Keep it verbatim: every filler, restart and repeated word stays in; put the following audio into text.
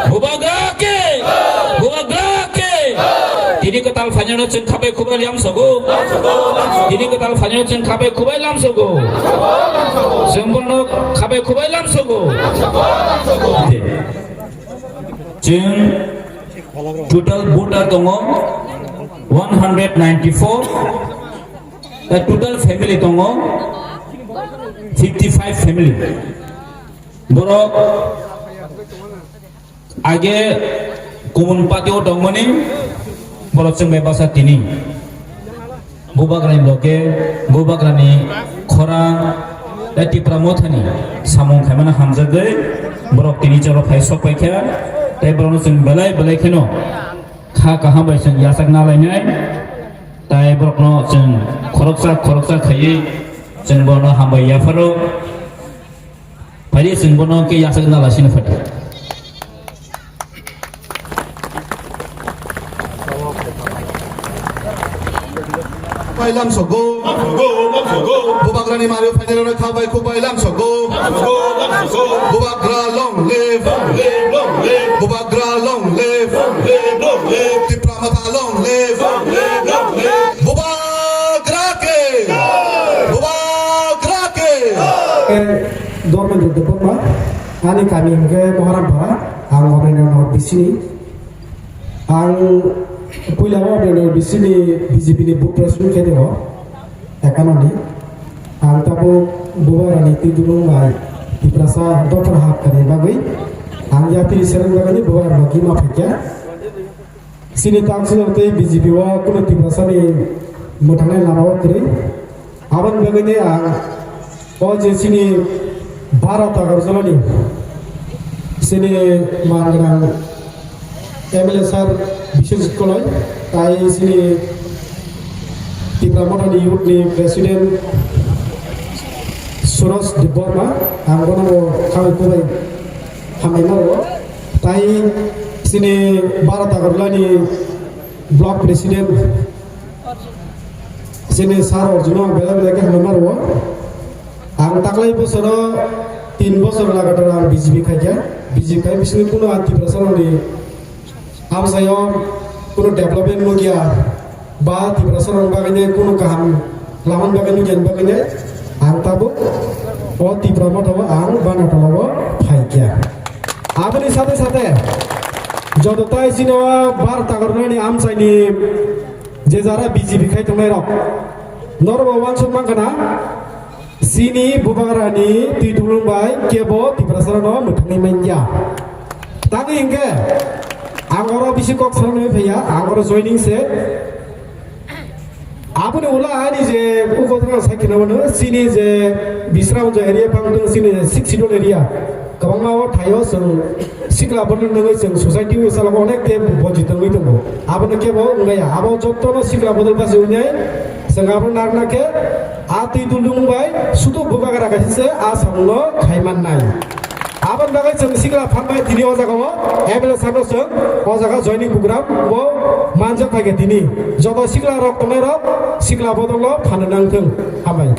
Bubagra ke! Bubagra ke! Tini kwtal phainano chwng khabai khubai lam sogo. Tini kwtal phainano chwng khabai khubai lam sogo. Chwng bono khabai khubai lam sogo. Chwng total voter tongo one hundred ninety-four. The total family tongo fifty-five family. Borok age kumun party o tongmani, borok chwng bai basa tini. Bubagrani loge, Bubagrani khorang, tei Tipra Mothani samung khaimano hamjagwi borok tini chwlo phai sok paikha, tei borokno chwng belai belai kheno kha kaham bai chwng yachak na lainai, tei borokno chwng khoroksa khoroksa khaiwi chwng bono hambai yapharo. Phai di, chwng bono khe yachak na lai sini phai di. Bai lam sogo. Bubagrani mario final ora kha bai khubai lam sogo. Bubagra long live. Bubagra long live. Tipra Motha long live. Bubagra ke. Bubagra ke. Dharmendra Debbarma, ani kami hwnkhe Moharampara, ang Obendra Nagar bisini. Ang puila o Obendra Nagar bisini B J P ni booth president khe tongo, ekanoni. Ang tabuk Bubagrani twi dulung bai Tiprasa dophar hapkani bagwi ang yapri sereng bagwi Bubagrano kima phaikha. Chini council tei B J P o kunu Tiprasa ni mwthangnai lama o kwrwi. Aboni bagwi ni ang o je chini Bharat Agartala ni chini man gwnang M L A sir Biswajit Koloi, tai chini Tipra Motha ni youth ni president Suraj Debbarma, ang bono bo khabai kubai hambai ma rwo. Tai chini Bharat Agartala ni block president chini sir Arjuno ang belai belai khe hambai ma rwo. Ang taklai bosoro tin bosor lagatar ang B J P khaikha. B J P khai bisini kuno ang Tiprasa rokni amchaio kuno development nukya ba Tiprasa rokni bagwi kuno kaham lamani bagwi nukya bagwi ang tabuk o Tipra Motha o ang Banatala o phaikha. Aboni sathe sathe joto tai chini o Bharat Agartala ni amchaini je jara B J P khai tongnai rok norok bo uansuk mankha na? Chini Bubagrani twi dulung bai kebo Tiprasarano mwthangwi manya. Tangwi hinkhe ang oro bisi kok sanwi phaiya, ang oro joining se. Aboni ulo ani je ukotra sai kheno mano, chini je Bisramganj area pang tong, chini six schedule area. Kwbangma o thaio chwng sikla bodol nangwi chwng society o salok onek te bonchit wngwi tongo. Abono kebo wngnaya. Abo jottono sikla bodol basi wngnai. Chwng abo narwkna khe a twi dulung bai sudu Bubagra kaisa se a samungno khai mannai. Aboni bagwi chwng sikla phan bai tini o jaga o M L A sir no chwng o jaga joining program bo manjak phai khe tini. Joto sikla rok tongnai rok sikla bodol no phan nang thung. Hambai.